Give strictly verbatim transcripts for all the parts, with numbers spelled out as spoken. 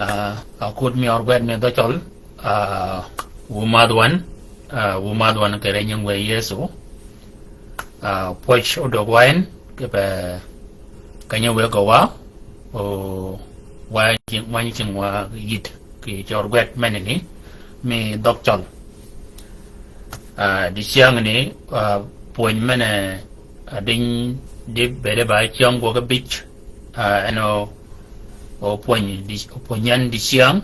Ah, a kud mi or gwed mi dhø cøl, ah, wu madh wan, ah, wu madh wan kere nying we Yesu. Ah, pwøj odog wa en, kipe kenyi wego wa, o wa nying, wa nying wa yit, ki cor gwed meneni, mi dhøg cøl. Ah, dicyäng ni, ah, pwöny mene, ah, diny di bede ba cyäng gwøg abij, ah, en o, o pwöny di, o pwöny en dicyäng,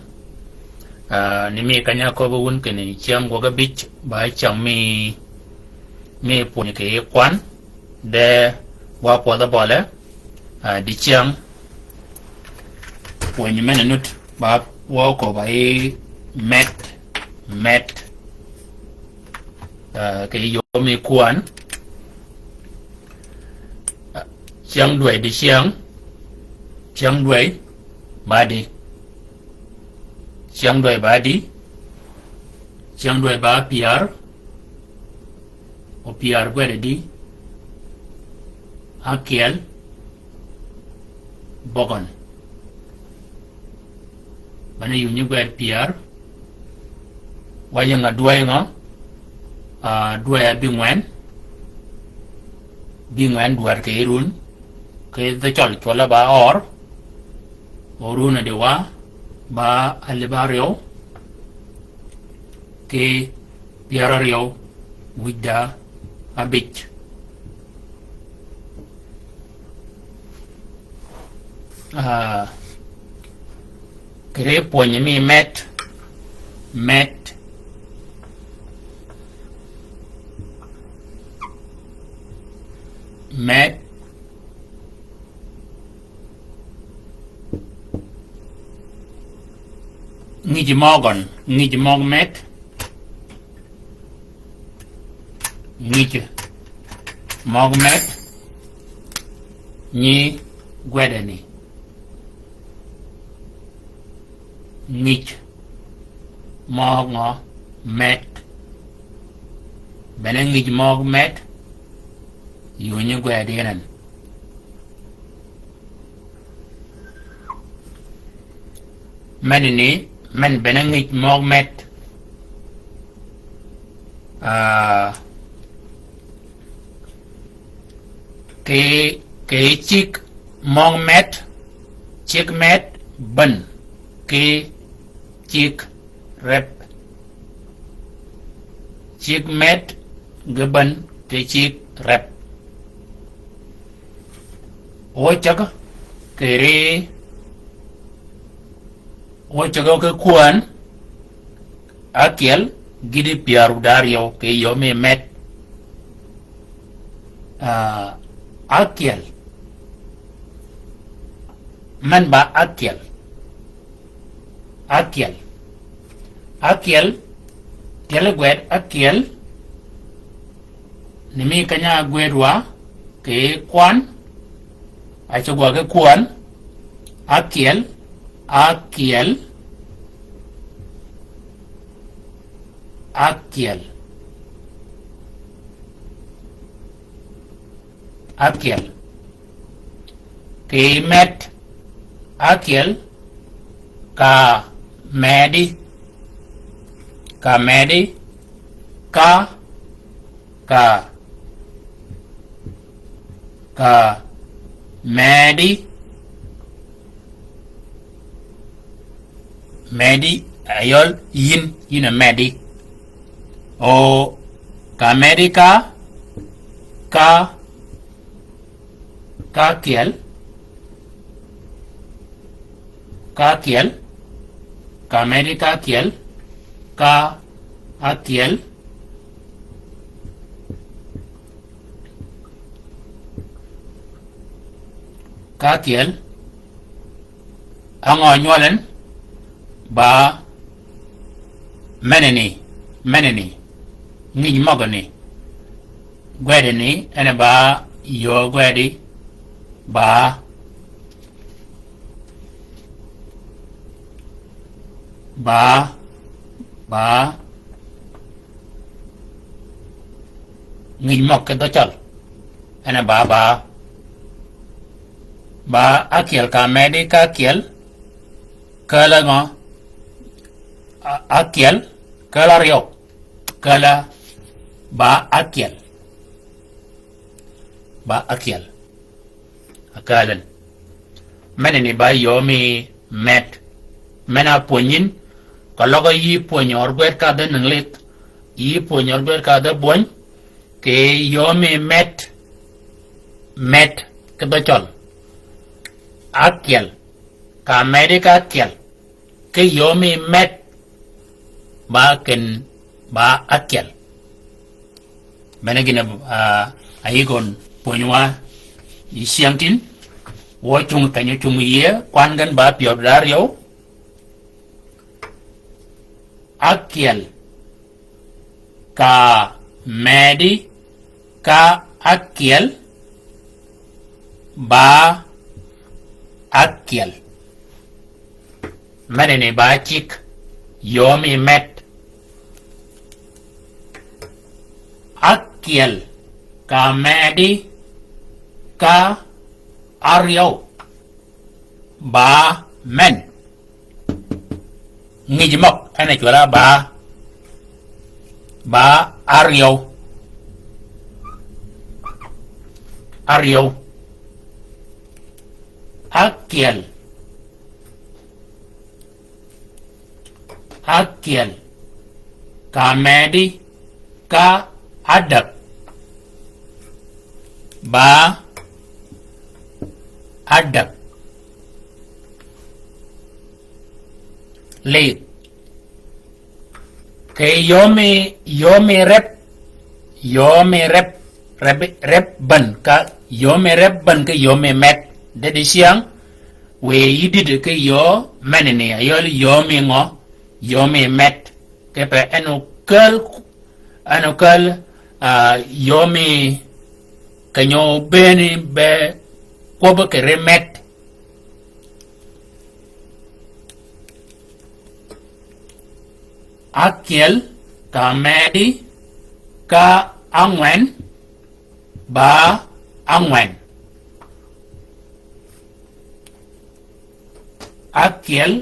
ah, ni mi kanya köbbe wun kinni cyäng gwøg abij, ba cyäng mi, mi pwöny ki kwan, de wa pwødhe bøle, ah, dicyäng. Pwöny mene nut ba wa köbbe yi met, met, ah, ki yo mi kwan. Ah, cyäng dwäy dicyäng, cyäng dwäy ba di, cyäng dwäy ba di, cyäng dwäy ba pyär, o pyär gwed di, akyel, bøgøn. Bene yunyi gwed pyär, wa ying a dwäy ngø, ah, dwäy abingwen, bingwen dwär ki run, ki dhø cøl cwøl a ba or, o run a di wa, ba alib aryew, ki pyär aryew wïj da abij. Ah, kere pwönyi mi met, met, met, Ngij møgøn, ngij møg met. Ngij møg met. Nyi gwedeni. Ngij møg met. Bene ngij møg met. Yunyi gwedi enen. Meneni, men bene ngij møg met. Ah, ki, ki cig møg met, cig met, ben, ki cig rep. Cig met, gi ben, ki cig rep. Ocäg kiri, ocäg ki kwän, akyel, gïti pyär wud aryew ki yömi met. Ah, akyel. Men ba akyel. Akyel. Akyel, tyeli gwed akyel, ni mi kanya gwed wa, ki kwan, a ceg wa ki kwan, akyel, akyel, akyel. Akyel. Ki met akyel, ka medi, ka medi, ka, ka, ka medi, medi, ayøl, yin, yin a medi. O, ka medi ka, ka, ka kyel, ka kyel, ka medi ka kyel, ka akyel, ka kyel, Angø nywøl en? Ba meneni, meneni, ngij møgøni, gwedeni, en ba yöö gwedi, ba, ba, ba, ngij møg ki dhø cøl, en ba, ba, ba akyel ka medi ka akyel, Kääl-a ngø? A-, ákyel, kääl-a áryøw, kääl-a ba ákyel. Ba ákyel. Akääl en. Meni ni ba yöö mi met. Men-a pwönyi yïn, ka løg-a yï pwönyi ød gwed ka dhø nïnglidh, yï pwönyi ød gwed ka dhø bwöny, kì yöö mi met, met ki dhø cøl. Ákyel, ka medi ka ákyel. Ki yöö mi met, ba ken, ba ákyel. Bene gïn a, a, a yï gøn pwönywa yi cyängtïn, wø cung keny-a cung yie, kwan gen ba pyär da áryøw. Ákyel, ka medi, ka ákyel, ba ákyel. Meni ni ba cigg, yöö mi met. Ákyel, ka medi, ka áryøw, ba men. Ngïj møg, en a cwøl-a ba. Ba áryøw. Áryøw. Ákyel. Ákyel. Ka medi, ka ádäg. Ba ádäg. Lidh. Kì yöö mi, yöö mi reb, yöö mi reb, reb, reb bän ka, yöö mi reb bän ki yöö mi met. De dicyäng, wiy yï dïdø ki yöö meni ni, a yøl yöö mi ngø, yöö mi met. Kipe en okääl, en okääl, a, yöö mi keny-a bënn be kwøbbi kì ri met. Ákyel, ka medi, ka ángwen, ba ángwen. Ákyel,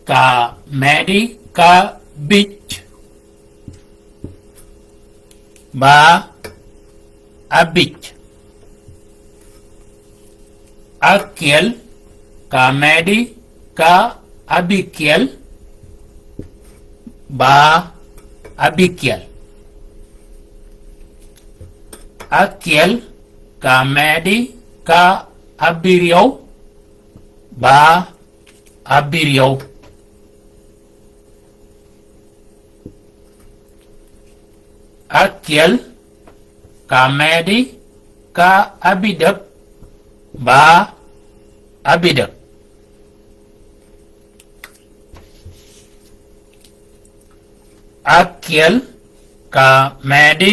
ka medi, ka ábïj, ba ábïj. Ákyel, ka medi, ka ábïkyel, ba ábïkyel. Ákyel, ka medi, ka ábïryøw, ba ábïryøw. Ákyel, ka medi, ka ábïdäg, ba ábïdäg. Ákyel, ka medi,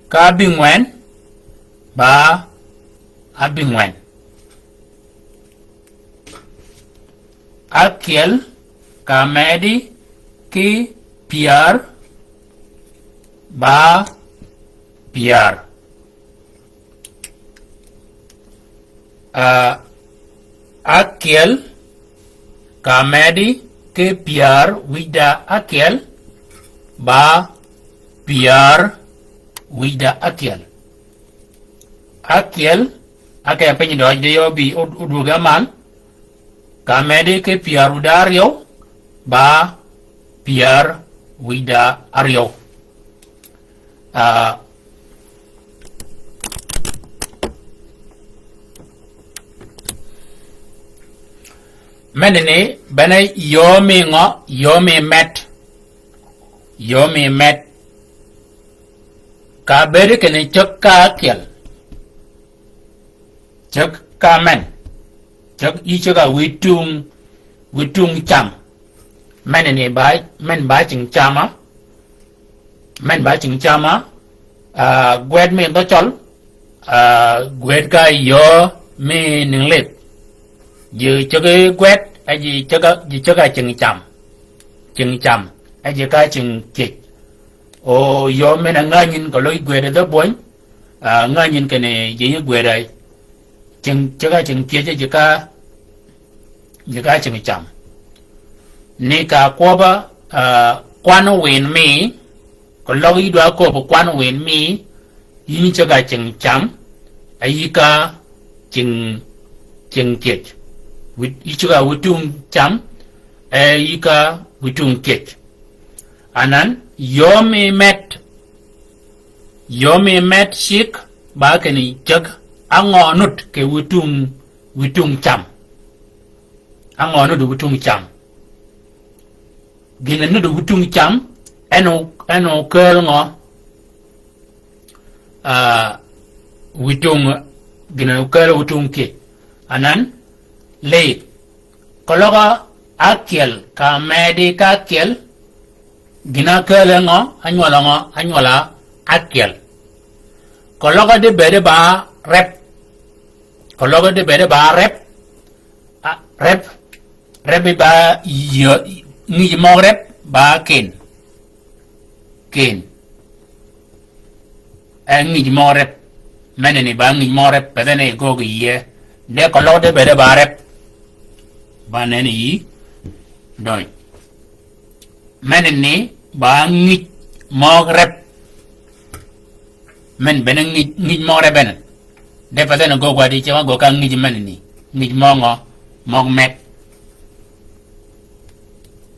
ka ábïngwen, ba ábïngwen. Ákyel, ka medi, ki pyär, ba pyär. A, ákyel, ka medi, ki pyär wïj da ákyel, ba pyär wïj da ákyel. Ákyel, áke piny døj de yø bï od-, odwøg amal. Ka medi ki pyär wïj da áryøw, ba pyär wïj da áryøw. A, meni ni, bene yöö mi ngø, yöö mi met. Yöö mi met. Ka bedi kinni ceg ka ákyel. Ceg ka men. Ceg, yï ceg-a wïtung, wïtung cam. Meni ni ba, men ba cing cam-a. Men ba cing cam-a. A, gwed mi dhø cøl. A, gwed ka yöö mi nïnglidh. Ji ceg gwed, e ji ceg-a, ji ceg-a cing cam. Cing cam. E ji ka cing cyëj. O yöö men-a ngänyin ka løg gwed dhø bwöny. A, ngänyin kinni ji nyi gwed a. Cing, ceg-a cing cyëj e ji ka, Nyig-a cing cam. Ni ka kwøbb-a, ah, kwanø win mi, keløg yï dwa köbbi kwanø win mi, yïn ceg-a cing cam, e yï ka cing, cing cyëj. Wi-, yï ceg-a witung cam, e yï ka witung cyëj. Anan, yöö mi med, yöö mi med cigg, ba kinni ceg, á ngø nud kì witung, witung cam. Á ngø nud witung cam. Gïn-a nud witung cam, en o, en o kääl ngø, ah, witung, gïn-a kääl witung ki. Anan, lïg. Keløg ákyel, ka medi ka ákyel, gïn-a kääl ngø, ánywøl ngø, ánywøl-a ákyel. Keløg di bëëd ba reb. Keløg di bëëd ba reb. Ah, reb. Reb ba yï, ngïj møg reb ba ken. Ken. E ngïj møg reb. Menani ba ngïj møg reb, path ni gøggi yïe. De keløg di bëëd ba reb. Ba nenni yï. Dønyi. Menani ba ngïj møg reb. Men bene ngïj, ngïj møg reb bene. De path ni gøggi wa di ceg-a gøggi ka ngïj menani. Ngïj møg ngø, møg med.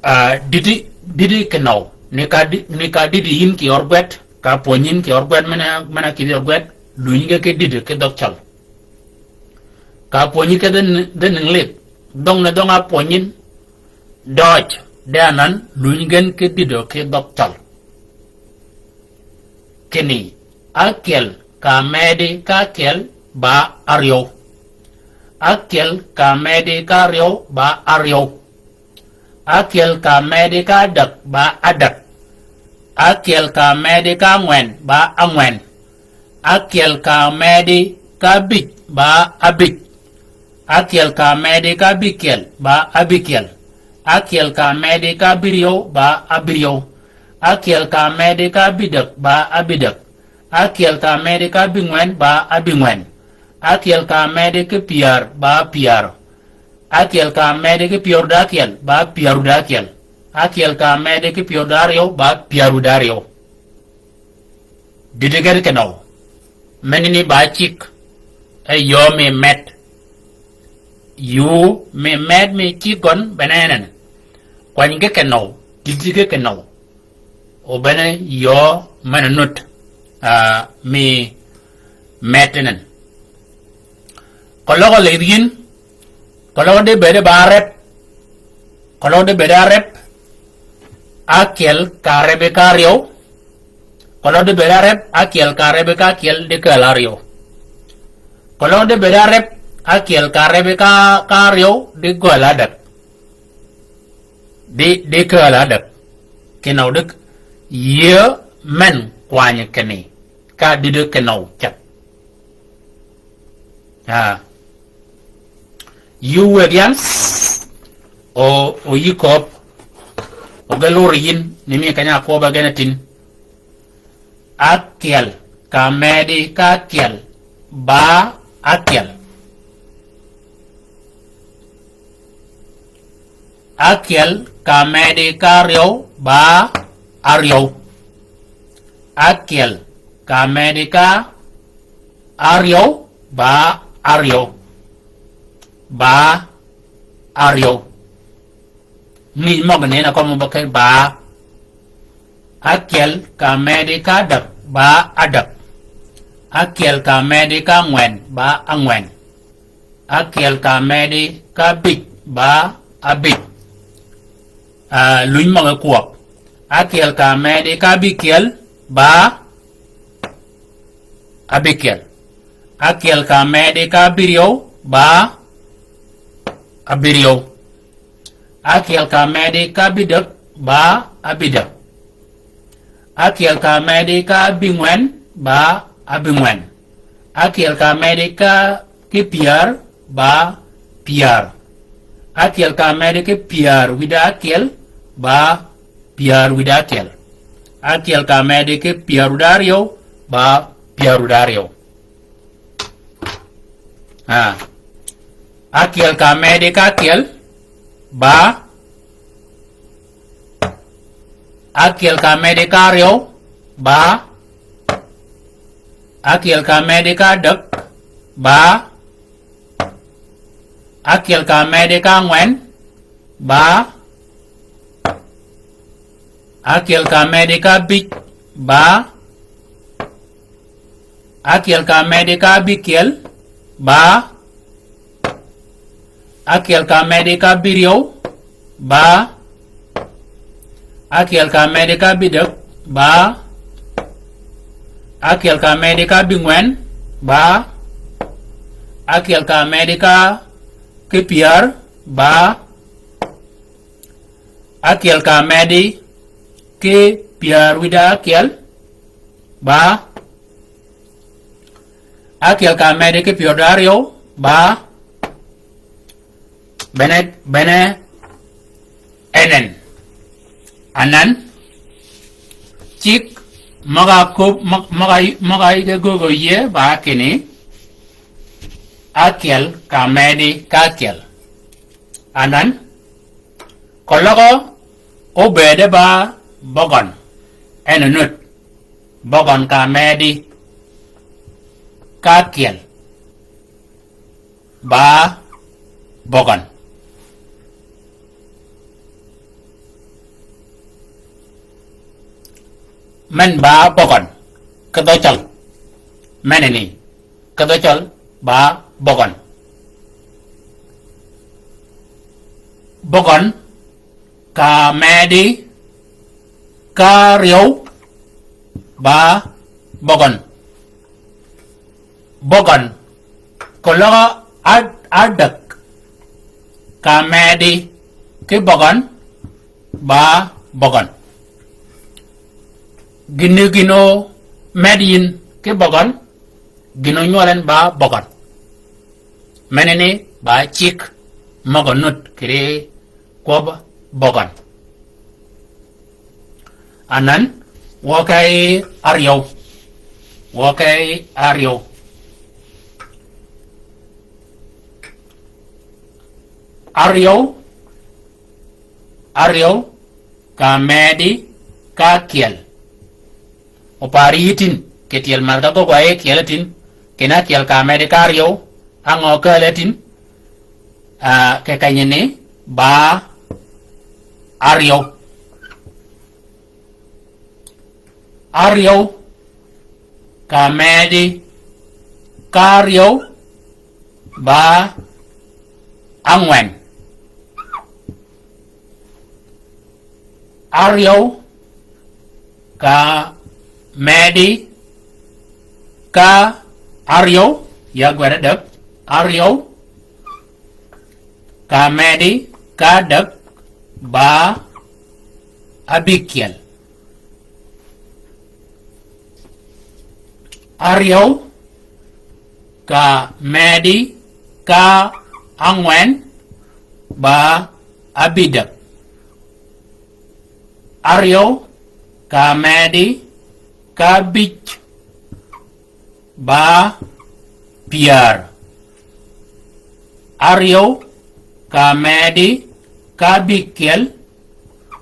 Ah, dïdï, dïdï kinøw. Ni ka dï-, ni ka dïdï yïn kì ör gwed, ka pwönyi yïn kì ör gwed, men-a, men-a kïdhi ör gwed, luny ge ki dïdï ki dhøg cøl. Ka pwönyi ki dhøn-, dhøn English, dhøng ni dhøng-a pwönyi yïn, døøj, de anan, luny gen ki dïdø ki dhøg cøl. Kinni, ákyel ka medi ka ákyel ba áryew. Ákyel ka medi ka áryew ba áryew. Ákyel ka medi ka ádäg ba ádäg. Ákyel ka medi ka ángwen ba ángwen. Ákyel ka medi ka ábïj ba ábïj. Ákyel ka medi ka ábïkyel ba ábïkyel. Ákyel ka medi ka ábïryew ba ábïryew. Ákyel ka medi ka ábïdäg ba ábïdäg. Ákyel ka medi ka ábïngwen ba ábïngwen. Ákyel ka medi ki pyär ba pyär. Ákyel ka medi ki pyär da ákyel ba pyär da ákyel. Ákyel ka medi ki pyär da áryew ba pyär da áryew. Dïdï gen kinøw. Menani ba cigg. E yöö mi med. Yöö mi med mi cigg gøn bene enani. Kwany ge kinøw. Dïdï ge kinøw. O bene yöö men-a nud, ah, mi med nen. Keløg lïdh yïn, keløg di bëëd ba reb, keløg di bëëd áreb, ákyel ka reb ka áryew, keløg di bëëd áreb, ákyel ka reb ka ákyel di kääl áryew. Keløg di bëëd áreb, ákyel ka reb ka, ka áryew, di gøl ádäg. Di, di kääl ádäg. Kinøw di, yïe men kwany kinni. Ka dïdï kinøw ceth. Ah. Yï weg yan, o, o yï kööb, o ge lur yïn, ni mi keny-a kwøbb-a gen tïn. Ákyel ka medi ka ákyel ba ákyel. Ákyel ka medi ka áryew ba áryew. Ákyel ka medi ka áryew ba áryew. Ba áryew. Ngïj møg ni na kømmi ba kì ba. Ákyel ka medi ka ádäg ba ádäg. Ákyel ka medi ka ángwen ba ángwen. Ákyel ka medi ka ábïj ba ábïj. Ah, luny møg kwøb. Ákyel ka medi ka ábïkyel ba ábïkyel. Ákyel ka medi ka ábïryew ba ábïryew. Ákyel ka medi ka ábïdäg ba ábïdäg. Ákyel ka medi ka ábïngwen ba ábïngwen. Ákyel ka medi ka ki pyär ba pyär. Ákyel ka medi ki pyär wïdá ákyel ba pyär wïdá ákyel. Ákyel ka medi ki pyär wïdá áryew ba pyär wïdá áryew. Ah. Ákyel ka medi ka ákyel, Ba. Ákyel ka medi ka áryew. Ba. Ákyel ka medi ka ádäg. Ba. Ákyel ka medi ka ángwen. Ba. Ákyel ka medi ka ábïj. Ba. Ákyel ka medi ka ábïkyel. Ba. Ákyel ka medi ka ábïryew. Ba. Ákyel ka medi ka ábïdäg. Ba. Ákyel ka medi ka ábïngwen. Ba. Ákyel ka medi ka ki pyär. Ba. Ákyel ka medi ki pyär wïda ákyel. Ba. Ákyel ka medi ki pyär da áryew. Ba. Bene, bene, enen. Anan. Cik møg-a köb, møg-, møg-a, møg-a yïge göggi yie ba kinni. Ákyel ka medi ka ákyel. Anan. Keløg óbëëde ba bøgøn. En onud. Bøgøn ka medi ka ákyel. Ba bøgøn. Men ba bøgøn. Ki dhø Cøl. Meneni. Ki dhø Cøl ba bøgøn. Bøgøn ka medi ka áryew ba bøgøn. Bøgøn. Keløg a, ádäg ka medi ki bøgøn ba bøgøn. Gïn-a gïn-a ómedi yïn ki bøgøn, gïn-a ónywøl en ba bøgøn. Meneni ba cik møg-a nud kidi kwøb bøgøn. Anan, wø key áryew. Wø key áryew. Áryew, áryew ka medi ka ákyel. Opar yï tïn, kì tyel mar ka gøgwa e kyel tïn, kinni ákyel ka medi ka áryew, á ngø kääl e tïn, a, kì kenyini ba áryew. Áryew ka medi ka áryew ba ángwen. Áryew ka medi ka áryew, ya gwed ádäg, áryew ka medi ka ádäg ba ábïkyel. Áryew ka medi ka ángwen ba ábïdäg. Áryew ka medi ka ábïj ba pyär. Áryew ka medi ka ábïkyel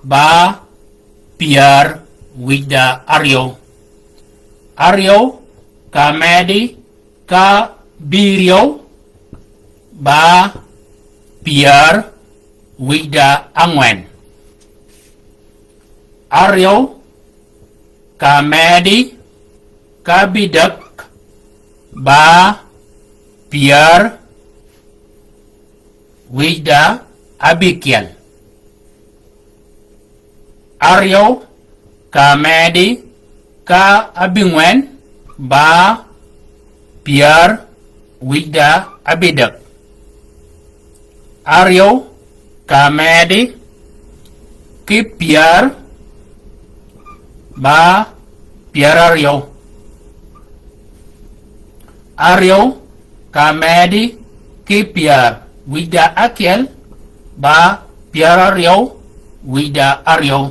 ba pyär wïj da áryew. Áryew ka medi ka ábïryew ba pyär wïj da ángwen. Áryew ka medi ka ábïdäg ba pyär wïj da ábïkyel. Áryew ka medi ka ábïngwen ba pyär wïj da ábïdäg. Áryew ka medi ki pyär ba pyär áryew. Áryew ka medi ki pyär wïj da ákyel ba pyär áryew wïj da áryew.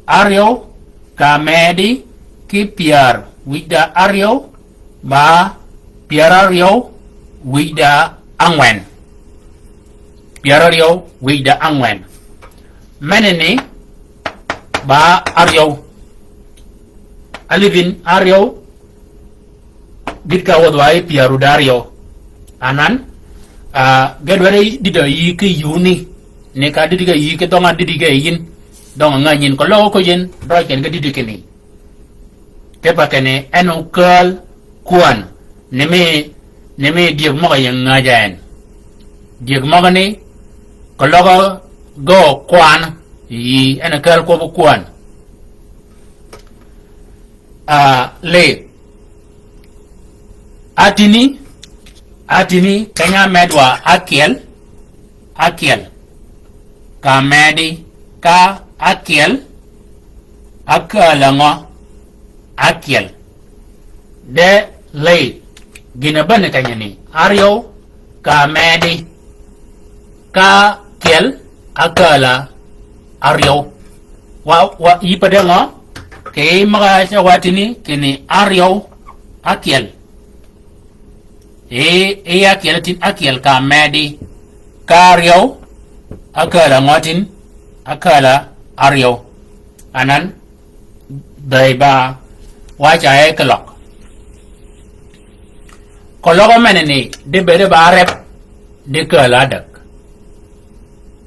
Áryew ka medi ki pyär wïj da áryew ba pyär áryew wïj da ángwen. pyär áryew wïj da ángwen. Menani ba áryew. Alïdhin áryew gït ka wädhwa yi pyäru da áryew. Anan, a, ge dwaddi dïdø yï ki yuni, ni ka dïdï ge yï ki dhøng-a dïdï ge yïn, dhøng-a ngänyin, keløg ko yïn, drøj ken ge dïdï kinni. Kipe kinni, en okääl kwän, ni mi, ni mi dyëg møg-a ying ngäjja en. Dyëg møgani, keløg ge okwan, yï, en okääl kwøb kwän. A, lï. Atïni, atïni, keny-a ámedwa ákyel, ákyel. Ka medi, ka ákyel, ákääl-a ngø, ákyel. De lï, gïn-a bäni kenyani, áryew, ka medi, ka kyel, ákääl-a áryew. Wa, wa, yï pa dëngø, kì yij møg-a ca watini, kinni áryew, ákyel. E, e ákyel tin ákyel ka medi, ka áryew, ákääl-a ngø tin, ákääl-a áryew. Anan, dhäy ba, waca e keløg. Keløg menani, di bëëde ba áreb, di kääl ádäg.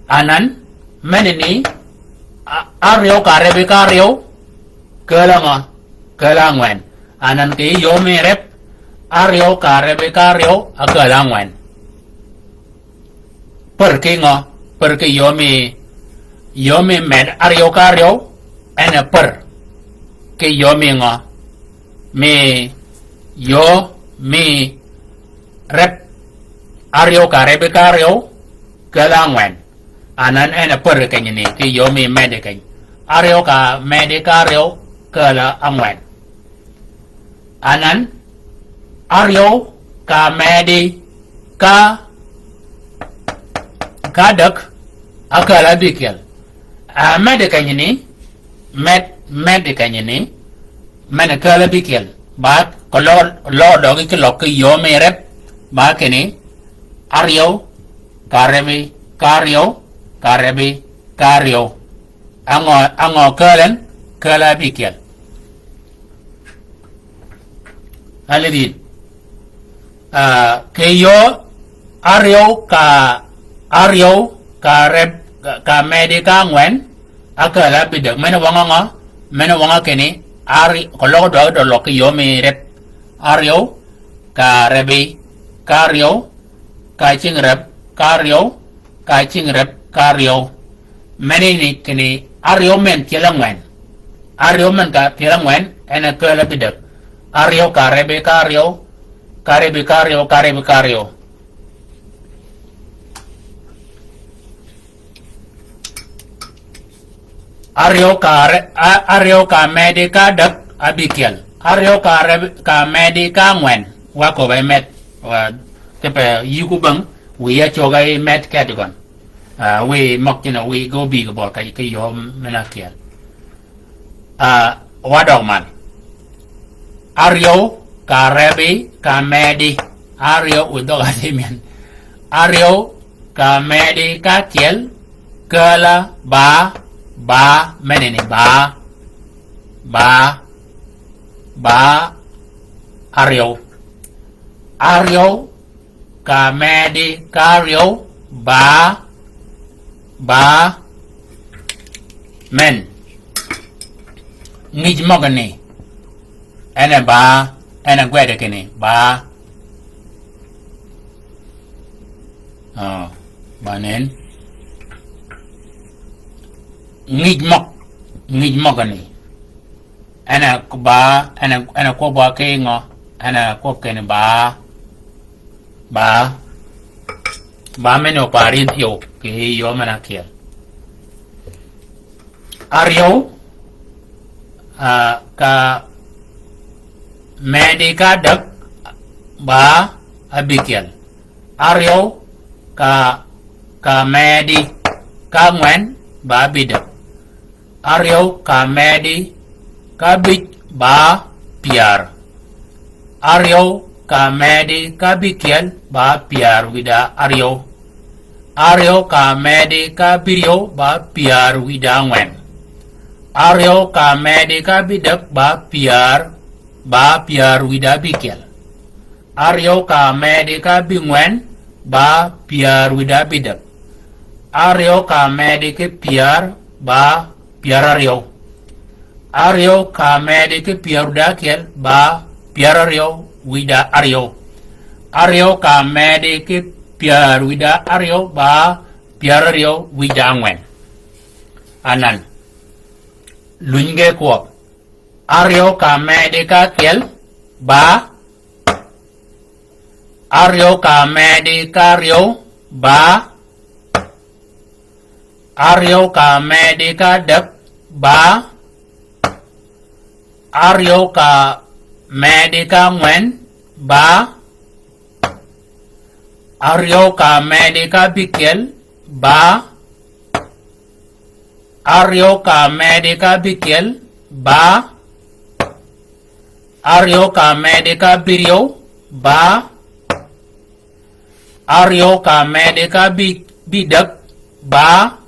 Anan, menani, a-, áryew ka rebi ka áryew, kääl-a ngø, kääl-a ángwen. Anan kì yöö mi reb, áryew ka rebi ka áryew, ákääl-a ángwen. Pär ki ngø, pär ki yöö mi, yöö mi med áryew ka áryew, en a pär. Ki yöö mi ngø, mi, yöö mi reb áryew ka rebi ka áryew, kääl-a ángwen. Anan en a pär kenyani, ki yöö mi medi keny. Áryew ka medi ka áryew, kääl-a ángwen. Anan, áryew ka medi ka, ka ádäg, ákääl-a ábïkyel. A medi kenyani, med, medi kenyani, men-a kääl-a ábïkyel. Ba, keløg, løg døgi ki løg ki yöö mi reb, ba kinni, áryew, ka rebi, ka áryew, ka rebi, ka áryew. Ángø, ángø kääl en, kääl-a ábïkyel. Alidin. A, kì yöö áryew ka, áryew ka reb, ka, ka medi ka ángwen, ákääl-a ábïdäg. Men wøng-a ngø, men wøng-a kinni, áryew, keløg døgi døløg ki yöö mi reb. Áryew, ka rebi, ka áryew, ka cing reb, ka áryew, ka cing reb, ka áryew. Menani kinni áryew men pyel ángwen. Áryew men ka pyel ángwen, en a kääl-a ábïdäg. Áryew ka rebi ka áryew, ka rebi ka áryew, ka rebi ka áryew. Áryew ka re-, a-, áryew ka medi ka ádäg ábïkyel. Áryew ka re-, ka medi ka ángwen. Wa köbb-a yi med. Wa, kipe yï ku bäng, wiy-a cögg-a yi med keddi gøn. A, wiy møg cinø wiy ge óbï kì bøl ka, ki yöö men-a ákyel. A, wa døg mal. Áryew ka rebi ka medi. Áryew, wu dhøg-a dhi myen. Áryew ka medi ka ákyel, kääl-a ba, ba, menani ba. Ba, ba, áryew. Áryew ka medi ka áryew, ba, ba, men. Ngïj møgani. En a ba, en a gwed kinni, ba. Aa, ba nen. Ngïj møg, ngïj møgani. En a ba, en a, en a kwøb wa ki ngø, en a kwøb kinni ba. Ba. Ba men-a opar yïn thyew, kì yöö men-a ákyel. Áryew, a, ka medi ka ádäg, ba ábïkyel. Áryew ka, ka medi ka ángwen, ba ábïdäg. Áryew ka medi ka ábïj, ba pyär. Áryew ka medi ka ábïkyel, ba pyär wïda áryew. Áryew ka medi ka bïryew ba pyär wïda ángwen. Áryew ka medi ka bïdäg ba pyär, ba pyär wïda ábïkyel. Áryew ka medi ka bïngwen ba pyär wïda ábïdäg. Áryew ka medi ki pyär ba pyär áryew. Áryew ka medi ki pyär wïda ákyel ba pyär áryew wïda áryew. Áryew ka medi ki pyär wïda áryew ba pyär áryew wïda ángwen. Anan. Luny ge kwøb. Áryew ka medi ka ákyel ba Áryew ka medi ka áryew ba. Áryew ka medi ka ádäg ba. Áryew ka medi ka ángwen ba. Áryew ka medi ka ábïkyel ba. Áryew ka medi ka ábïkyel ba. Áryew ka medi ka ábïryew ba. Áryew ka medi ka ábï, bïdäg ba.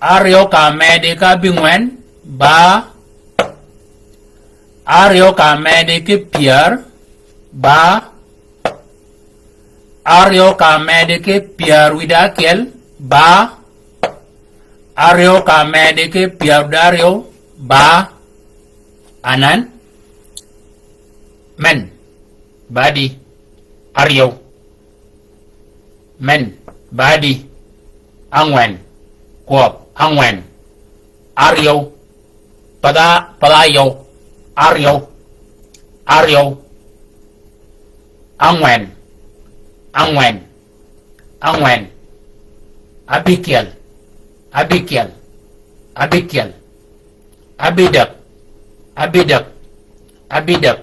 Áryew ka medi ka ábïngwen ba. Áryew ka medi ki pyär ba. Áryew ka medi ki pyär wïda ákyel ba. Áryew ka medi ki pyär wïda áryew ba. Anan. Men. Badi. Áryew. Men. Badi. Ángwen. Kwøb. Ángwen. Áryew. Padha, padha áryew. Áryew. Áryew. Ángwen. Ángwen. Ángwen. Ábïkyel. Ábïkyel. Ábïkyel. Ábïdäg. Ábïdäg. Ábïdäg.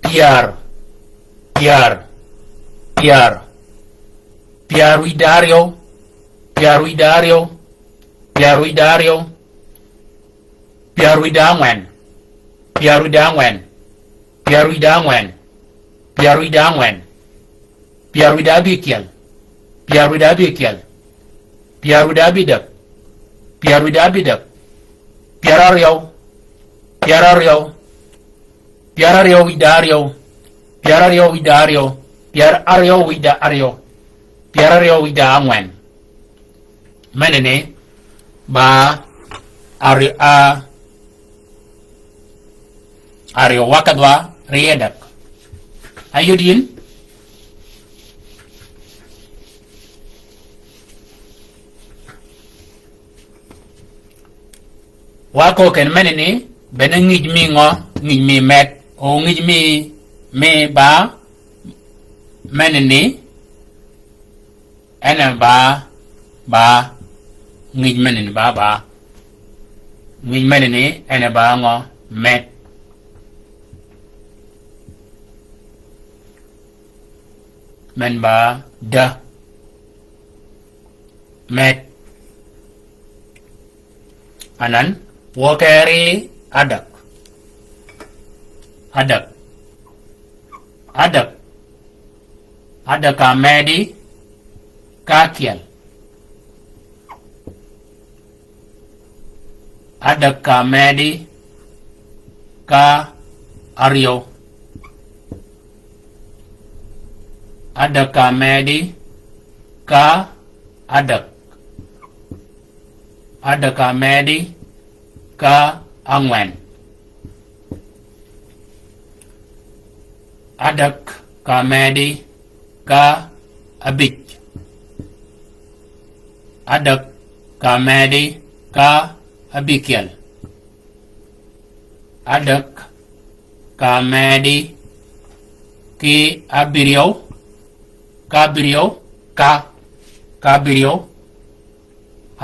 Pyär. Pyär. Pyär. Pyär wïda áryew. Pyär wïda áryew. Pyär wïda áryew. Pyär wïda ángwen. Pyär wïda ángwen. Pyär wïda ángwen. Pyär wïda ángwen. Pyär wïda ábïkyel. Pyär wïda ábïkyel. Pyär wïda ábïdäg. Pyär wïda ábïdäg. Pyär áryew. Pyär áryew. Pyär áryew wïda áryew. Pyär áryew wïda áryew. Pyär áryew wïda áryew. Pyär áryew wïda ángwen. Meneni ba áryew, a, áryew wa kedhwa ri edäg. Ayod yïn. Wa köken meneni, bene ngïj mi ngø, ngïj mi med, o ngïj mi, mi ba, meneni, en e ba, ba, ngïj meneni ba, ba. Ngïj meneni, en e ba ngø, med. Men ba, da. Med. Anan, wø keri ádäg. Ádäg. Ádäg. Ádäg ka medi ka ákyel. Ádäg ka medi ka áryew. Ádäg ka medi ka ádäg. Ádäg ka medi ka ángwen. Ádäg ka medi ka ábïj. Ádäg ka medi ka ábïkyel. Ádäg ka medi ki ábïryew, ka ábïryew, ka, ka ábïryew.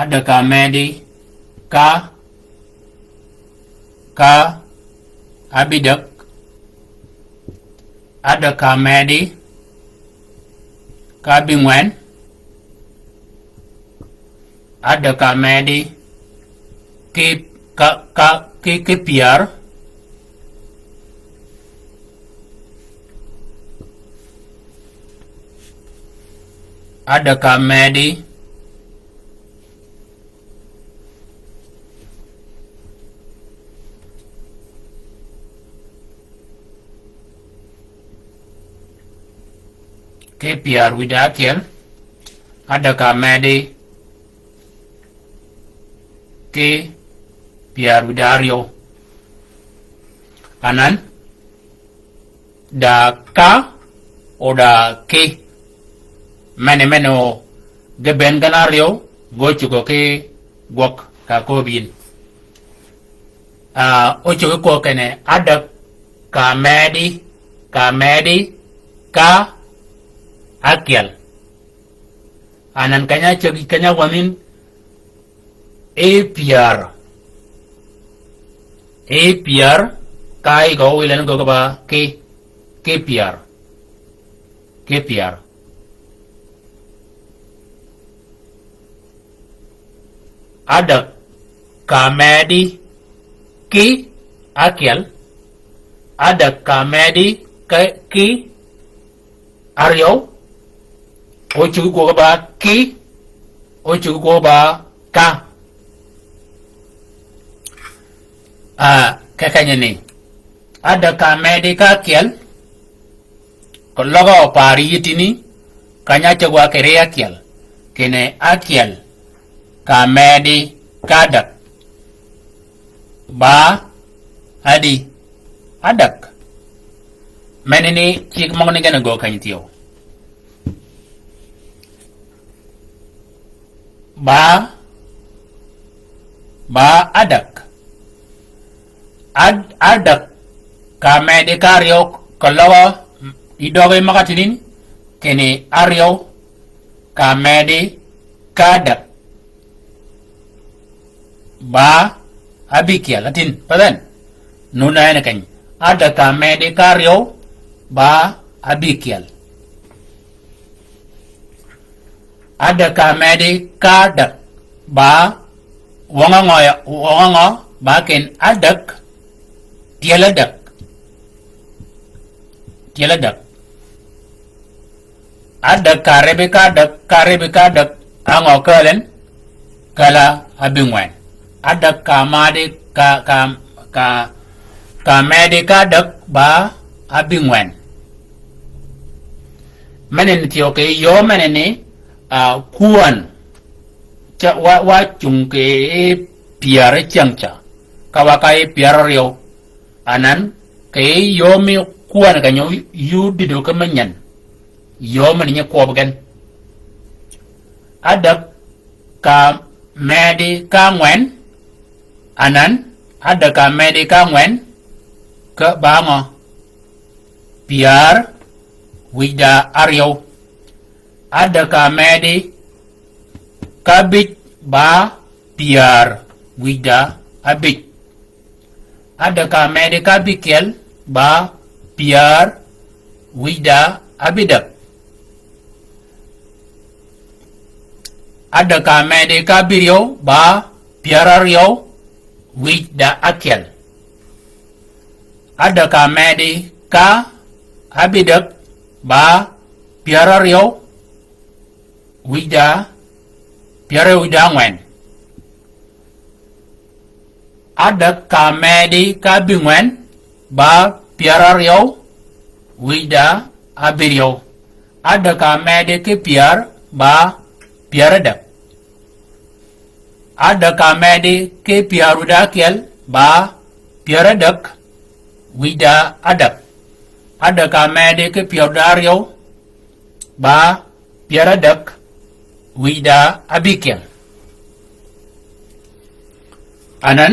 Ádäg ka medi ka, ka ábïdäg. Ádäg ka medi ka ábïngwen. Ádäg ka medi ki, ka, ka, ki, ki pyär. Adäg ka medi ki pyär wïdá ákyel. Adäg ka medi ki pyär wïdá áryew. Anan, da ka, o da ki. Meni, meni o, ge ben gen áryew, ge ócuggi ki gwøg ka köbbi yïn. Ah, ócuggi kwøb kinni, adäg ka medi, ka medi, ka ákyel. Anan keny-a cägi, keny-a wänyi, e pyär. E pyär, ka yï gø wïl en gø ba ki, ki pyär. Ki pyär. Adäg ka medi ki ákyel. Adäg ka medi ki, ki áryew, ócuggi kwøb ba ki, ócuggi kwøb ba ka. Ah, ka keny-a ni. Adäg ka medi ka ákyel, keløg-a opar yï tïni, keny-a cäg-a kì ri ákyel, kinni ákyel ka medi ka adäg. Ba ádï, adäg. Meni ni cigg møgø ni gen gø keny thyew. Ba, ba adäg. Ad-, adäg ka medi ka áryew keløg-a yï døg-a møg-a tïni, kinni áryew ka medi ka adäg. Ba ábïkyel, atïn, pa then. Nun-a en keny. Adäg ka medi ka áryew, ba ábïkyel. Adäg ka medi ka adäg, ba wøng-a ngø, wøng-a ngø, ba kinni adäg, tyel adäg. Tyel adäg. Adäg ka ribbi ka adäg, ka ribbi ka adäg, á ngø kääl en, kääl-a ábïngwen. Adäg ka medi ka, ka, ka, ka medi ka adäg ba ábïngwen. Meni ni thyew kì yöö meni ni, ah, kwän. Ca wa, wa cung kì pyär cyäng ca. Ka wa ka pyär áryew. Anan, kì yöö mi kwän keny-a yï ódïdø ki menyen. Yöö meni nyi kwøb gen. Adäg ka medi ka ángwen, anan, adäg ka medi ka ángwen, ki ba ngø? Pyär wïj da áryew. Adäg ka medi ka ábïj ba pyär wïj da ábïj. Adäg ka medi ka ábïkyel ba pyär wïj da ábïdäg. Adäg ka medi ka ábïryew ba pyär áryew wïj da ákyel. Adäg ka medi ka ábïdäg ba pyär áryew wïj da, pyär áryew wïj da ángwen. Adäg ka medi ka ábïngwen ba pyär áryew wïj da ábïryew. Adäg ka medi ki pyär ba pyär ádäg. Adäg ka medi ki pyär wïj da ákyel ba pyär ádäg wïj da ádäg. Adäg ka medi ki pyär wïj da áryew ba pyär ádäg wïj da ábïkyel. Anan,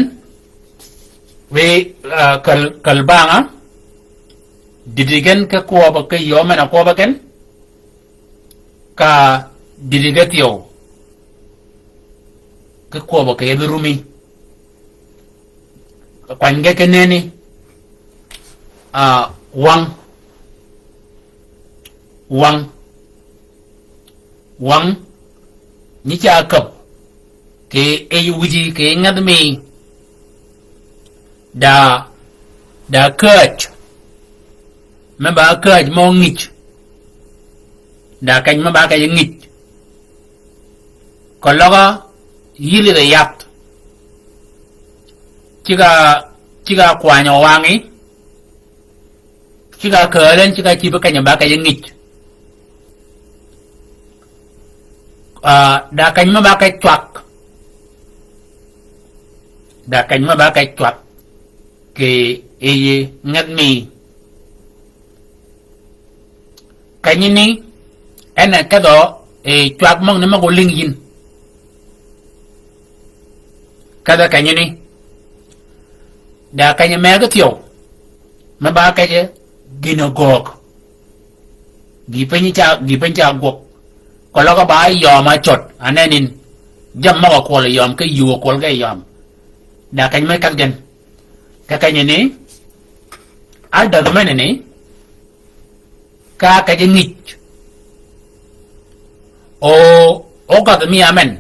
wiy, ah, käl, käl bang-a, dïdï gen ki kwøb ki yöö men-a kwøb gen, ka dïdï gen thyew, ki kwøb ki yethi rumi. Kwany gen ki nenni, ah, wang. Wang. Wang, nyi ca käb, kì yij wïji, kì ngädh mi. Da, da käj, me ba käj mø ngij. Da keny me ba keny ngij. Keløg-a yï lidh yi yath. Cigg-a, cigg-a kwanyø wangí. Cigg-a kääl en, cigg-a cïb kenyi ba kej ngïj. Ah, da keny me ba kej cwag. Da keny me ba kej cwag. Kì yij ngädh mi. Kenyini, en a kedhø, e, cwag møgani møg-a ólïng yïn. Kedhø kenyini. Da keny me ge thyew. Me ba kej gïn-a göög. Gï piny ca, gï piny ca gwøg. Keløg ba yøm a cöt, anenin. Jammì møg-a kwøl yøm, ki yuu kwøl ge yøm. Da keny me kedh gen. Ka kenyini, a däg menani, ka kej ngïj. O, o gadh mi amen.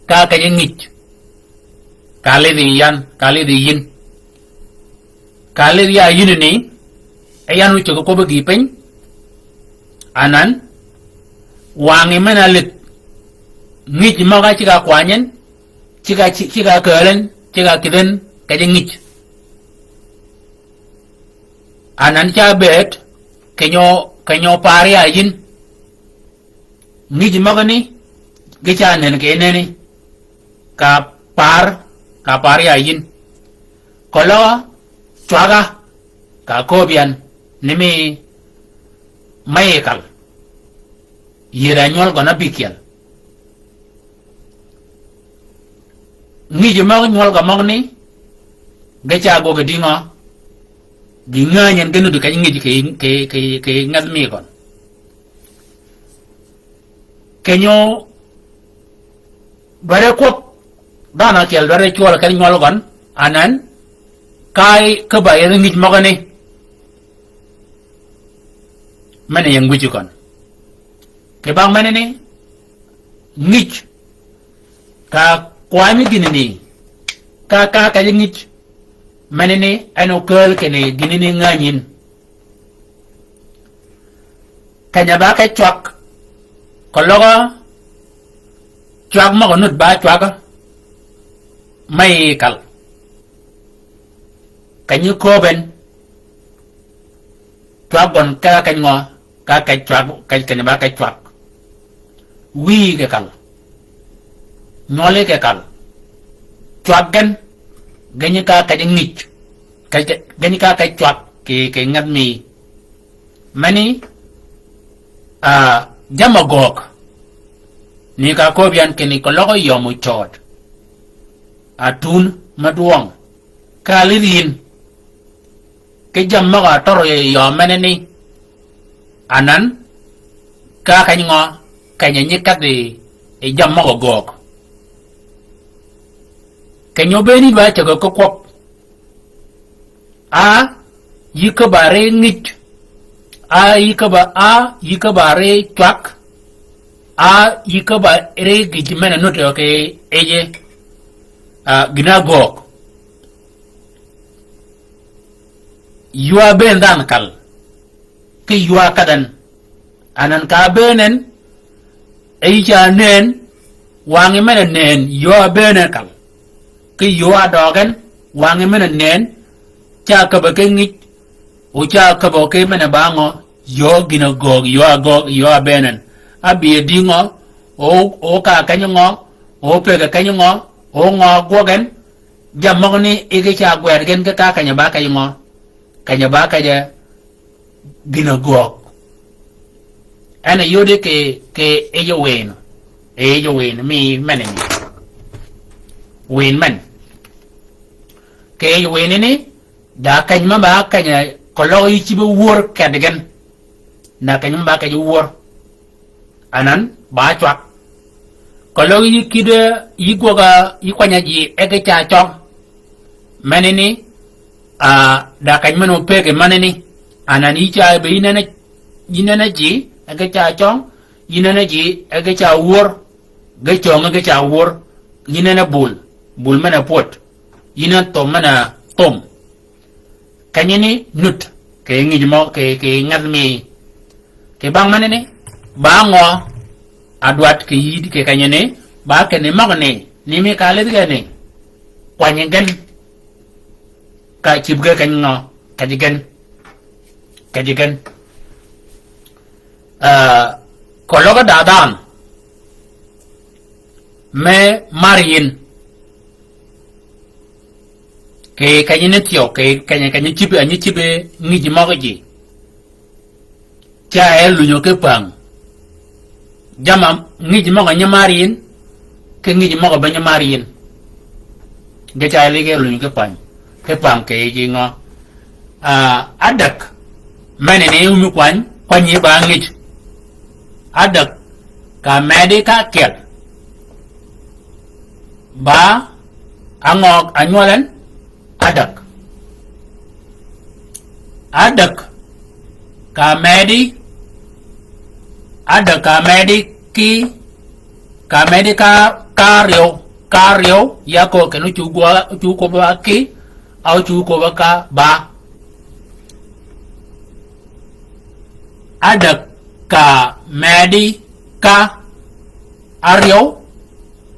Ka kej ngïj. Ka lidh yi yan, ka lidh yi yïn. Ka lidh ya yïn ni, e yan ócäg kwøbbi gï piny. Anan, wangí men-a lidh. Ngïj møg-a cigg-a kwany en, cigg-a, ci-, cigg-a kääl en, cigg-a kïdh en, kej ngïj. Anan ca bëëd, kenyø, kenyø par ya yïn. Ngïj møgani, ge ca nënn kì nënni. Ka par, ka par ya yïn. Keløg-a, cwag-a, ka kööb yan, ni mi, me yi kal. Yïr-a nywøl gøn ábïkyel. Ngïj møg nywøl gø møgani, ge ca gwøg dïngø, gï ngänyi en ge nuti keny ngïj kì, kì, kì, kì ngädh mi gøn. Kenyø, dwaddi kwøb, dhanhø ákyel dwaddi cwøl keny nywøl gøn, anan, ka yi, ka ba yi ngïj møgani. Men-a ying wïj gøn. Kì bang menani, ngïj, ka kwany gïnani, ka, ka kej ngïj, menani, en okääl kinni gïnani ngänyi yïn. Keny-a ba kej cwag, keløg-a, cwag møg-a nut ba cwag, me yi kal. Keny-a kööb en, cwag gøn ka keny ngø, ka kej cwag, keny-a ba kej cwag. Wïyi kì kal. Nywøli kì kal. Cwag gen, genyi ka kej ngïj. Kej, kej, genyi ka kej cwag, kì, kì ngädh mi. Meni, ah, jammì göög. Ni ka kööb yan kinni keløg yøm ócööd. Atun, me dwøng. Ka lidh yïn. Ki jammì møg-a tøri yø menani. Anan, ka keny ngø, keny-a nyi kedhi, yi jammì møg-a göög. Keny-a óbëëni ba cäg ki kwøb. A, yï käbba ri ngïj. A, yï käbba, a, yï käbba ri cwag. A, yï käbba ri gïj men-a nut kì yij. A, gïn-a göög. Ywa bëën dhanhø kal. Ki ywa kedhen. Anan ka bëën en, e yï ca nëën, wangí men-a nëën, ywa bëën en kal. Ki ywa døøg en, wangí men-a nëën, ca käbba ki ngïj, o ca käbba ki men-a ba ngø, ywa gïn-a göög, ywa göög, ywa bëën en. Ábï dïngø, o, o ka keny ngø, o pëgg keny ngø, o ngø gwøg en, Jammì møgani yij ge ca gwed gen ge ka keny-a ba kej ngø? Keny-a ba kej gïn-a göög. En a yodi kì, kì yij wïn. Yij wïn mi menani. Wïn men. Kì yij wïn ni, da keny-a ba keny-a keløg yï cïb-a wör kedgen. Na keny-a ba kej wör. Anan, ba cwag. Keløg yï kïddi, yï gwøg-a, yï kwany-a ji, e ge ca cøng. Menani, a, da keny men-a opëggi menani. Anan yï ca be yï nënn-a, yï nënn-a ji, e ge ca cøng. Yï nënn-a ji, e ge ca wör. Ge cøng, e ge ca wör. Yï nënn-a bul. Bul men-a pwöd. Yï nënn-a thum men-a thum. Kenyani nut, kì ngïj mø, kì, kì ngat mi. Kì bang menani, ba ngø, Adwat kì yïddi kì kenyani, ba kinni møgani, ni mi ka ledhi kinni. Kwany gen. Ka cïb ge keny ngø, ka ji gen. Ka ji gen. Ah, koløg da dhanhø. Me mar yïn. Kì kenyi ni thyew, kì kenyi, kenyi cïb, anyi cïb ngïj møg ji. Ca e lunyø ki päng. Jama ngïj møg nyi mar yïn, ki ngïj møg be nyi mar yïn. Ge ca e ligi lunyø ki päng. Ki päng kì ji ngø. Ah, adäg. Meni ni umi kwany, kwany yi ba ngïj. Adäg. Ka medi ka kyel. Ba angøg anywøl en. Adäg. Adäg. Ka medi. Adäg ka medi ki. Ka medi ka, ka ryew. Ka ryew. Ya ko keno cu gwa, cu ko ba ki. Au cu ko ba ka ba. Adäg ka medi ka. Aryew,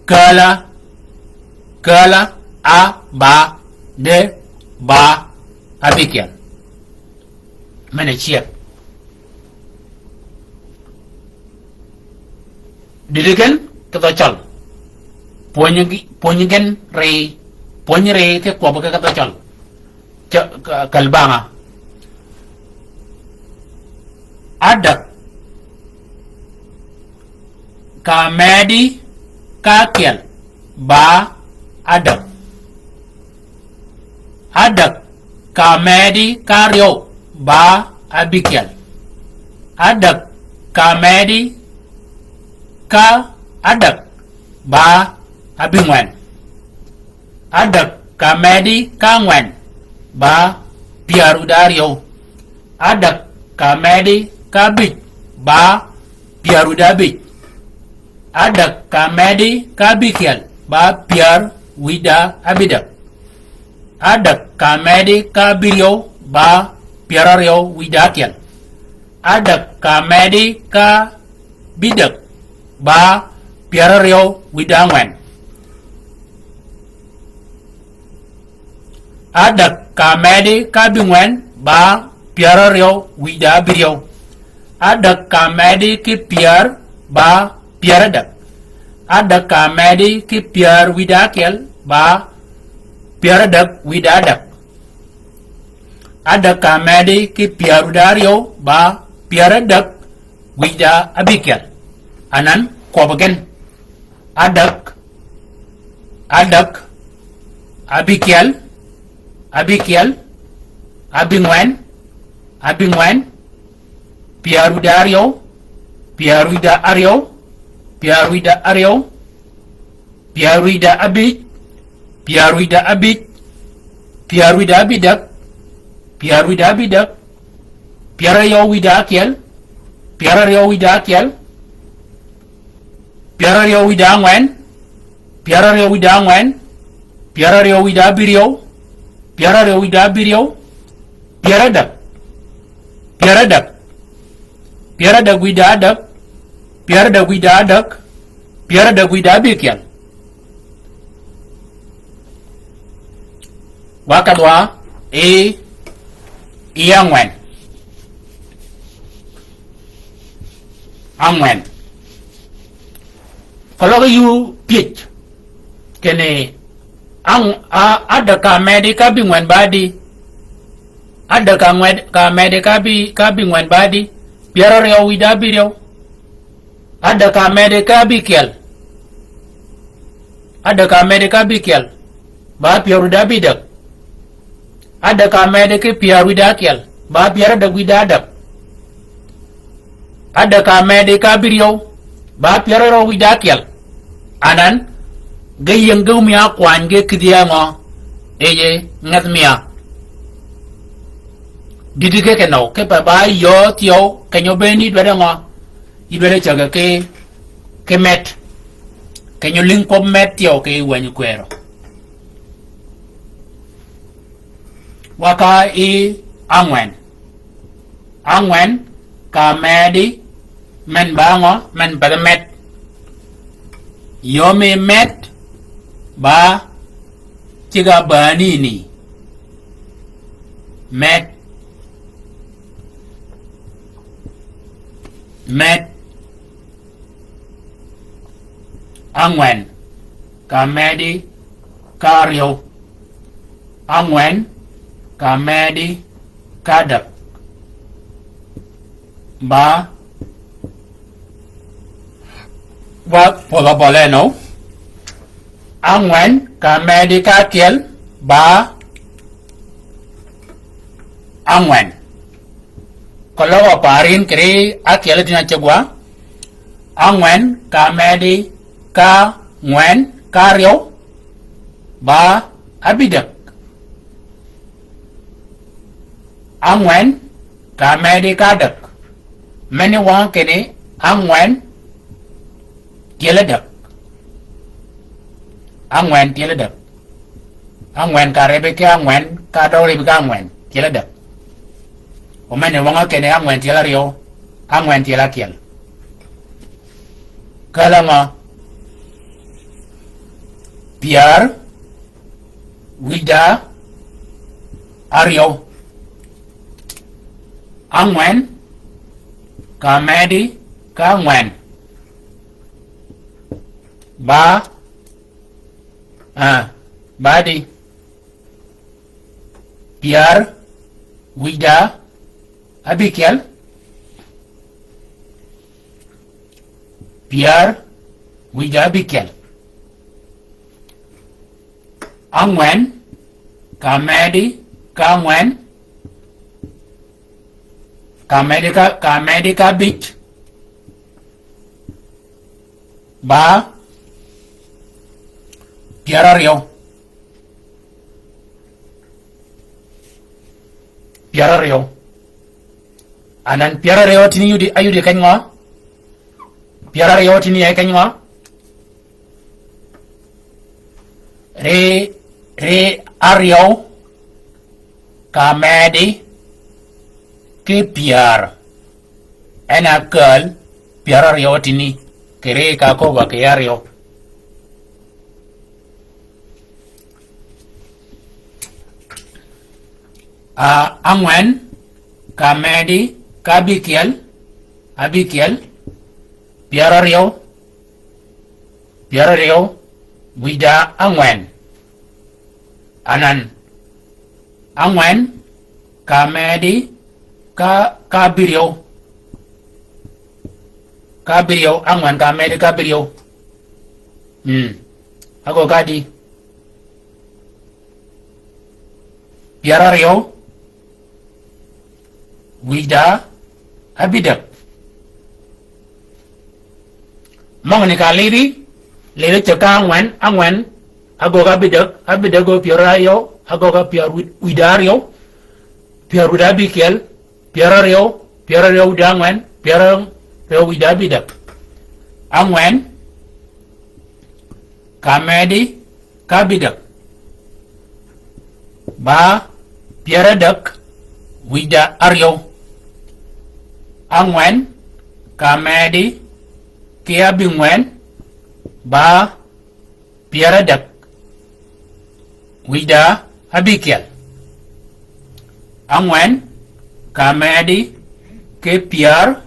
kääla, kääla, a, ba, de, ba, abikyel. Mene ciek. Dïdï gen, ki dhø cøl. Pwönyi gi, pwönyi gen ri, pwönyi ri ki kwøb ki ki dhø cøl. Ca-, ka-, kal banga. Adäg. Ka medi ka kyel. Ba adäg. Adäg. Ka medi ka ryew. Ba abikyel. Adäg. Ka medi ka adäg. Ba abingwen. Adäg ka medi ka ngwen, ba pyär wïdá ryew. Adäg ka medi ka bïj, ba pyär wïdá bïj. Adäg ka medi ka bikyel, ba pyär wïdá abidäg. Adäg ka medi ka biryew, ba pyär aryew wïdá kyel. Adäg ka medi ka bidäg, ba pyär aryew wïdá ngwen. Adäg ka medi ka bingwen, ba pyär aryew wïdá biryew. Adäg ka medi ki pyär, ba pyär adäg. Adäg ka medi ki pyär wïdá kyel, ba pyär adäg wïdá adäg. Adäg ka medi ki pyär wïdá aryew, ba pyär adäg wïdá abikyel. Anan kwøb gen. Adäg, adäg, abikyel, abikyel, abingwen, abingwen, pyär wïdá aryew, pyär wïdá aryew, pyär wïdá aryew, pyär wïdá abïj, pyär wïdá abïj, pyär wïdá abidäg, pyär wïdá abidäg, pyär aryew wïdá akyel, pyär aryew wïdá akyel, pyär aryew wïdá angwen, pyär aryew wïdá angwen, pyär aryew wïdá abiryew, pyär aryew wïdá abiryew, pyär adäg, pyär adäg, pyär adäg wïdá adäg, pyär adäg wïdá adäg, pyär adäg wïdá abikyel. Wa kadhwa, i, i angwen. Angwen. Koløg yu pyëj. Kinni, ang-, a-, adäg ka medi ka bingwen ba di. Adäg ka ngwen-, ka medi ka bi-, ka bingwen ba di. Pyär aryew wïdá abiryew. Adäg ka medi ka bikyel. Adäg ka medi ka bikyel. Ba pyär wïdá abidäg. Adäg ka medi ki pyär wïdá akyel. Ba pyär adäg wïdá adäg. Adäg ka medi ka biryew. Ba pyär aryew wïdá akyel. Anan, ge ying ge mi a kwany ge kïdhi angø. Eye, ngeth mi a. Dïdï ge kenøw, ki pa ba yöö thyew, kenyo beni dwede ngø. Idwede cäge ki, ki met. Kenyo ling kwøb met thyew ki wänyi kwërø. Wa ka i angwen. Angwen, ka medi, men ba ngø, men ba met. Yömi med ba cigg-a bäni ni. Med. Med. Ángwen ka medi ka áryew. Ángwen ka medi ka ádäg. Ba, ba pwödh-a bøl enöw. Ángwen ka medi ka ákyel ba ángwen. Keløg pa rin kì ri ákyel tïn-a ceg wa. Ángwen ka medi ka ángwen ka áryew ba ábïdäg. Ángwen ka medi ka ádäg. Meni wang kinni ángwen tyel ádäg. Ángwen tyel ádäg. Ángwen ka ribi ki ángwen, ka døg ribi ki ángwen, tyel ádäg. O meni wang kinni ángwen tyel áryew, ángwen tyel ákyel. Kälø ngø? Pyär wïj da áryew. Ángwen ka medi ka ángwen. Ba, ah, ba di. Pyär wïj da ábïkyel. Pyär wïj da ábïkyel. Ángwen ka medi ka ángwen, ka medi ka, ka medi ka ábïj. Ba pyär áryew. Pyär áryew. Anan pyär áryew tïni yudi, ayudi keny ngø? Pyär áryew tïni ay keny ngø? Ri, ri áryew ka medi ki pyär. En a käl pyär áryew tïni, kì ri ka köbba kì áryew. A, ángwen ka medi ka ábïkyel, ábïkyel, pyär áryew, pyär áryew wïj da ángwen. Anan, ángwen ka medi ka, ka ábïryew. Ka ábïryew, ángwen ka medi ka ábïryew. Mm. Ágögg adi? Pyär áryew wïj da ábïdäg. Møgani ka lidi, lidi ceg ka ángwen, ángwen, ágögg ábïdäg, ábïdäg gø pyär áryew, ágögg ápyär wïj, wïj da áryew, pyär wïj da ábïkyel, pyär áryew, pyär áryew wïj da ángwen, pyär áryew wïj da ábïdäg. Ángwen ka medi ka ábïdäg. Ba pyär ádäg wïj da áryew. Ángwen ka medi ki ábïngwen. Ba pyär ádäg wïj da ábïkyel. Ángwen ka medi ki pyär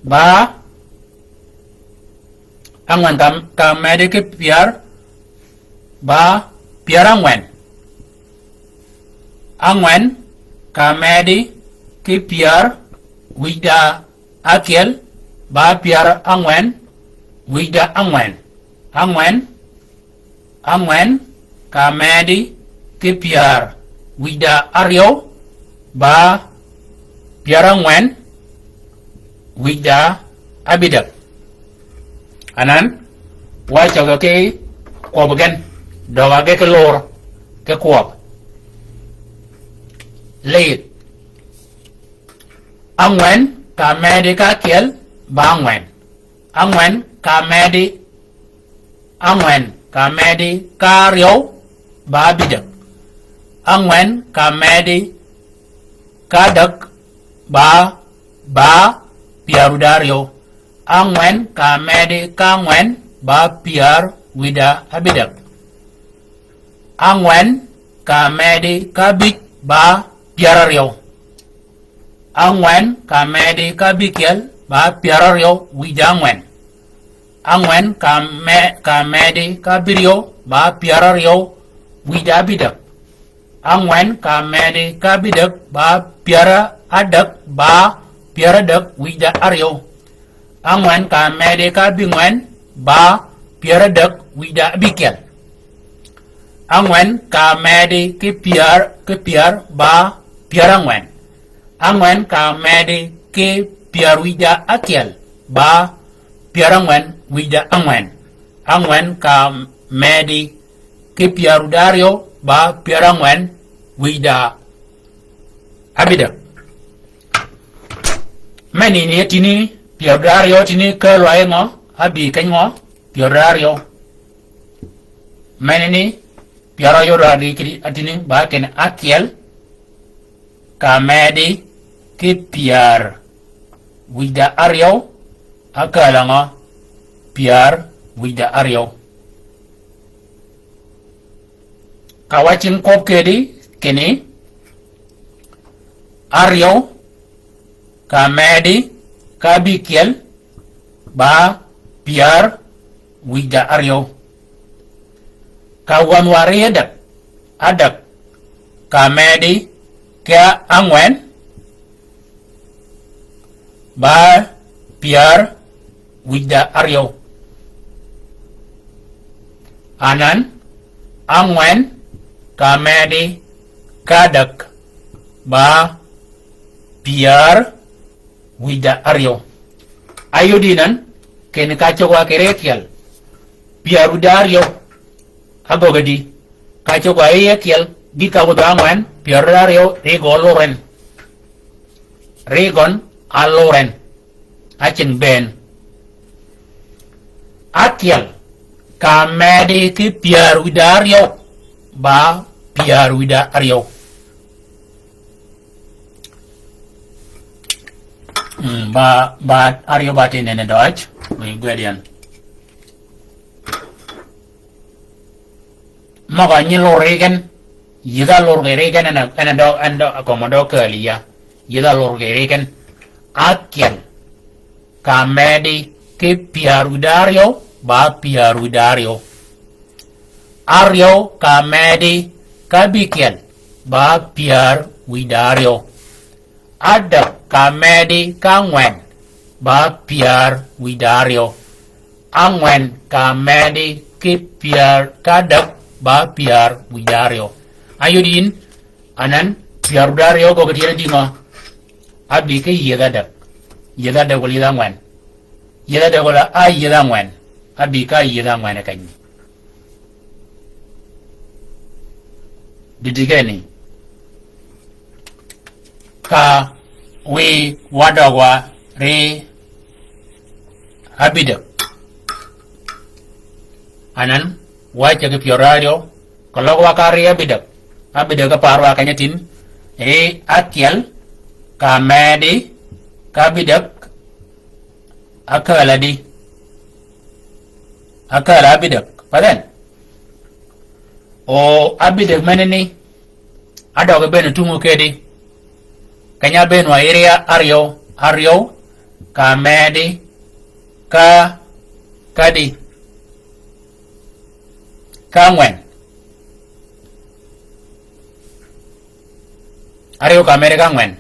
ba ángwen ka, ka medi ki pyär ba pyär ángwen. Ángwen ka medi ki pyär wïj da ákyel ba pyär ángwen wïj da ángwen. Ángwen, ángwen ka medi ki pyär wïj da áryew ba pyär ángwen wïj da ábïdäg. Anan, wa cøgø ki kwøb gen, døg-a ge ki lur, ki kwøb. Lidh. Ángwen ka medi ka ákyel ba ángwen. Ángwen ka medi, ángwen ka medi ka áryew ba ábïdäg. Ángwen ka medi ka ádäg ba, ba pyär wïj da áryew. Ángwen ka medi ka ángwen ba pyär wïda ábïdäg. Ángwen ka medi ka ábïj ba pyär áryew. Ángwen ka medi ka ábïkyel ba pyär áryew wïda ángwen. Ángwen ka me-, ka medi ka ábïryew ba pyär áryew wïda ábïdäg. Ángwen ka medi ka ábïdäg ba pyär ádäg ba pyär ádäg wïda áryew. Ángwen ka medi ka ábïngwen ba pyär ádäg wïda ábïkyel. Ángwen ka medi ki pyär, ki pyär ba pyär ángwen. Ángwen ka medi ki pyär wïda ákyel ba pyär ángwen wïda ángwen. Ángwen ka medi ki pyär wïda áryew ba pyär ángwen wïda ábïdäg. Meni ni tïni pyär wïda áryew tïni kälwa ngø, ábï keny ngø, pyär wïda áryew. Meni ni pyär áryew da di kidi atïni ba ken ákyel ka medi ki pyär wïda áryew, ákälø ngø, pyär wïda áryew. Ka wa cing kwøb kedi kinni, áryew ka medi ka ábïkyel ba pyär wïda áryew. Ka wänwari ádäg, ádäg ka medi ka ángwen ba pyär wïda áryew. Anan, ángwen ka medi ka ádäg ba pyär wïda áryew. Ayudi nan, kinni ka cogwa kì ri ákyel pyär wïda áryew. Ágöggi di, ka cogwa yi ákyel, gï ka wudhø ángwen, pyär wïda áryew, ri gø lur en. Ri gøn, alur en. Acing bënn. Ákyel, ka medi ki pyär wïda áryew, ba pyär wïda áryew. Mm, ba, ba áryew ba tï nene døøj, mi gwed yan. Møg-a nyi lur ri gen, yïdh-a lur kì ri gen, en a, en a dø, en dø, kömi dø kääl ya. Yïdh-a lur kì ri gen. Ákyel, ka medi ki pyär wïda áryew, ba pyär wïda áryew. Áryew, ka medi ka ábïkyel, ba pyär wïda áryew. Ádäg ka medi ka ángwen, ba pyär wïda áryew. Ángwen ka medi ki pyär ka ádäg, ba pyär wïda áryew. Ayud yin, anan, pyär wïda áryew gøggi tyene dïngø? Ábï ki yïdh ádäg. Yïdh ádäg wala yïdh ángwen. Yïdh ádäg wala a yïdh ángwen. Ábï ka yïdh ángwen keny. Dïdï keni. Ka wi wadøgwa ri ábïdäg. Anan, wa cägi pyär áryew, keløg wa ka ri ábïdäg. Ábïdäg ka parwa keny-a tïn, ri ákyel, ka medi, ka ábïdäg, Akääl adi. Akääl ábïdäg. Path en. O ábïdäg menani. Adøg bënn otungø kedi. Keny-a bënn wa iri áryew, áryew, ka medi, ka, ka di. Ka ángwen. Áryew ka medi ka ángwen.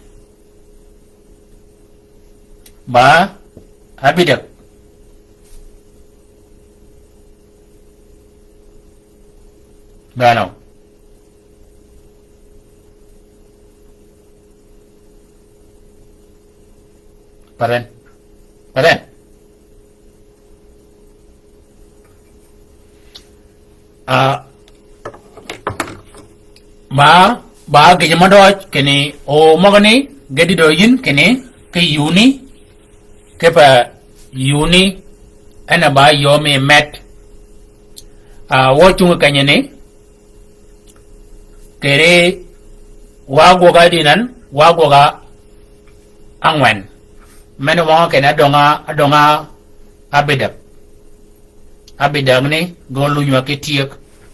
Ba, ábïdäg. Ba no. Path en. Path en. Ah, ma, ba gïjø mø døøj kinni, o møgani, ge dïdø yïn kinni, ki yuni, kipe yuni, en a ba yø mi med. Ah, wø cungi kenyani, kiri, wa gwøga dïnan, wa gwøga ángwen. Meni wøngø kinni adønga, adønga ábïdäg. Abï dägni, ge ólunywà ki tyëg,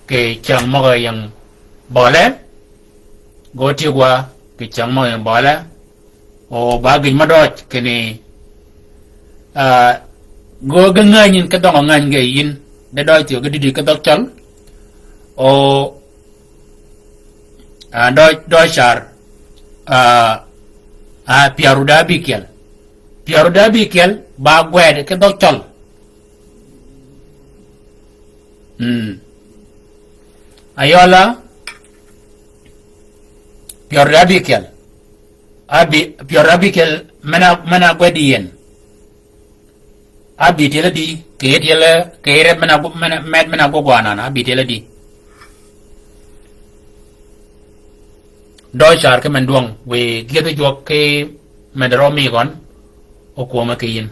kì cäng møg-a ying bøle, ge ótyëgwa, kì cäng møg-a ying bøle, o ba gïj mø døj kinni, ah, ge, ge ngänyi yïn ki dhøng-a ngäny ge yïn, di døj thyew ge dïdï ki dhøg cøl, o, ah, døj, døj car, ah, ah, pyär odi ábïkyel. Pyär odi ábïkyel, ba gwed ki dhøg cøl. Mm. Ayøla, pyär odi ábïkyel. Abï, pyär odi ábïkyel, men-a, men-a gwed yien. Abï tyel ádi, kì yie tyel, kì yie reb men-a, men-a, men-a gwøg gwanan, abï tyel ádi. Døj car ki men dwøng, wiy gyëdhi jwøk ki men rø mi gøn, okwøme kì yïn.